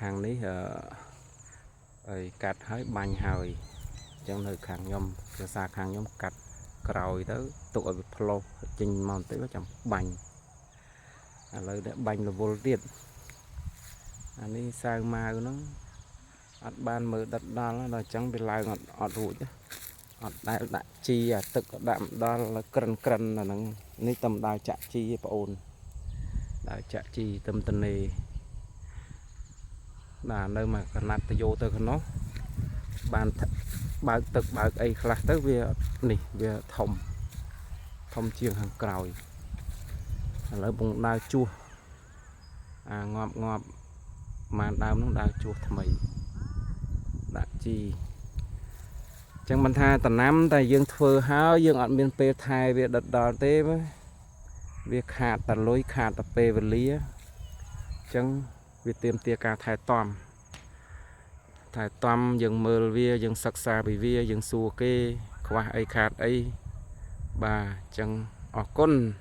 ខាងនេះអឺហើយកាត់ហើយបាញ់ហើយអញ្ចឹងនៅខាងខ្ញុំភាសាខាងខ្ញុំកាត់ក្រោយទៅទុកឲ្យវាផ្លោះចេញមកបន្តិចចាំបាញ់ឥឡូវនេះបាញ់រវល់ទៀតអានេះសាវម៉ាវហ្នឹងអត់បានមើលដិតដល់ដល់អញ្ចឹងវាឡើងអត់អត់រួចទេអត់ដែលដាក់ជីអាទឹកក៏ដាក់មិនដល់ក្រិនក្រិនអាហ្នឹងនេះតំដើរចាក់ជីឯបងអូនដើរចាក់ជីទឹមតនេបាទនៅមកកណាត់តយោទៅក្នុងនោះបានបើកទឹកបើកអីខ្លះទៅវានេះវាធំធំជាងខាងក្រោយឥឡូវបងដើរជួសអាងាប់ងាប់ម៉ានដើមនោះដើរជួសថ្មីដាក់ជីចឹងមិនថាតំណាំតែយើងធ្វើហើយយើងអត់មានពេលថែវាដិតដល់ទេវាខាតតលុយខាតតពេលវេលាចឹងវាទៀមទាការថែទាំថែទាំយើងមើលវាយើងសិក្សាពីវាយើងសួរគេខ្វះអីខាតអីបាទអញ្ចឹងអរគុណ។